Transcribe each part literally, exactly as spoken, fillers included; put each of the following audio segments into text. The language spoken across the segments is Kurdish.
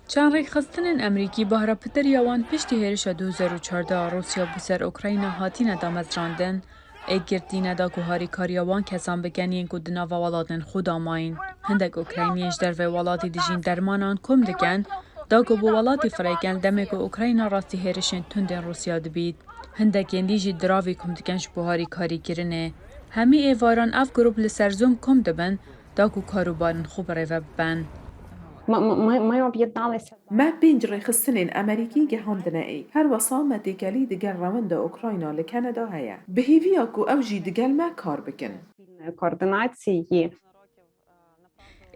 Çend rêkxistinên Amerîkî bahra pitir ya wan piştî hêrişa du hezar û çardeh a Rûsya bo ser Ukrayna hatine damezrandin, ê girtî neda ku harîkariya wan kesan bikin yên ku di nava welatên xwe de mayîn. Hindek Ukrayniyên ji dervê welatî dijîn dermanan kom dikin, da ku bi welatî firêkin demê ku Ukrayna rastî hêrişên tundên Rûsya dibît. Hindekên dî jî diravî kom dikin ji bo harîkarîkirinê. Hemî êvaran ev grûp li ser Zoom kom dibin, da ku karûbarên xwe birêve bibin. Ми, ми, ми, ми об'єдналися. Me pênc rêxistinên Amerîkî gihandine êk. Her wesa me têkelî digel rewenda Ukrayna li Kanada heye. Bi hêviya ku ew jî digel me kar bikin. Координації.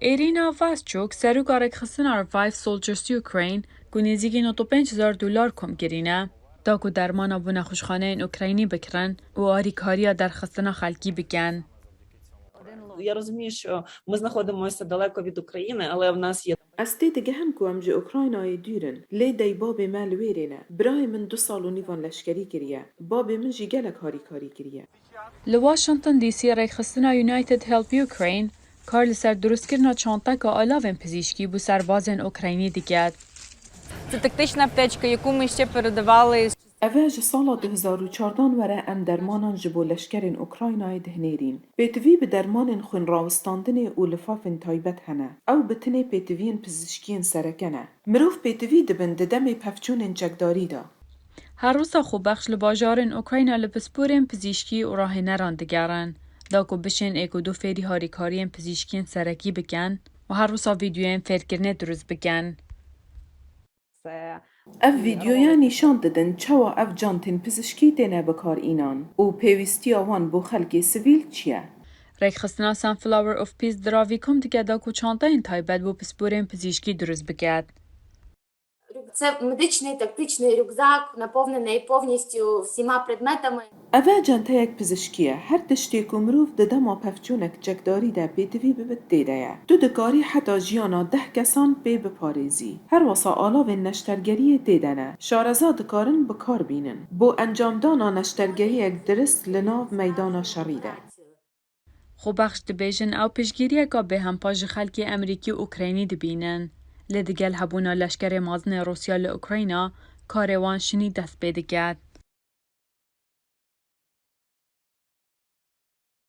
Êrîna Vaschuk, seroka rêkxistina Revive Soldiers Ukraine, ku nêzîkî nod û pênc hezar dolar kom kirîne, da ku dermana bo nexweşxaneyên Ukraynî bikirin û arîkariya derxistina xelkî bikin. Я розумію, що ми знаходимося далеко від України, але в нас є Ez têdigihim ku em ji Ukraynayê dûr in, lê dey babê me li wêrê ne. Birayê min du sal û nîvan leşkerî kiriye. Babê min jî gelek harîkarî kiriye. Li Washington D C rêkxistina United Help Ukraine kar li ser dirustkirina çanteka alavên pizîşkî bo serbazên Ukraynî diket. Це тактична аптечка, яку ми ще передавали з Ev e ji sala du hezar û çardan were em dermanan ji bo leşkerên Ukraynayê dihinêrîn. Pêtivî bi dermanên xwînrawistandinê û lifafên taybet hene. Ew bi tinê pêtiviyên pizişkiyên sereke ne. Mirov pêtivî dibin di demê pevçûnên çekdarî de. Her wisa Xwebexş li bajarên Ukrayna li pisporên pizîşkî û rahêneran digerin, da ku bişên ê ku du fêrî harîkariyên pizîşkiyên serekî bikin û her wisa vîdyoyên fêrkirinê dirust bikin. Ev vîdyoya nîşan didin çawa ev cantên pizişkî têne bikar înan û pêwîstiya wan bo xelkê sivîl çi ye. Rêkxistina Sunflower of Peace diravî kom dike da ku çanteyên taybet bo pisporên pizîşkî dirust biket. Це медичний тактичний рюкзак, наповнений повністю всіма предметами. Ev e canteyek pizişkî ye. Her tiştê ku mirov di dema pevçûnek çekdarî de pêtivî bibit tê de ye. Tu dikarî heta jiyana deh kesan pê biparêzî. Her wisa alavên neştergeriyê tê de ne. Şareza dikarin bi kar bînin. Bo encamdana neştergeriyek dirist li nav meydana şerî de. Xwebexş dibêjin ew piştgiriyeka bêhempa ji xelkê Amerîkî û Ukraynî dibînin. Lê digel hebûna leşkerê mezin ê Rûsya li Ukrayna, karê wan şinî dest pê diket.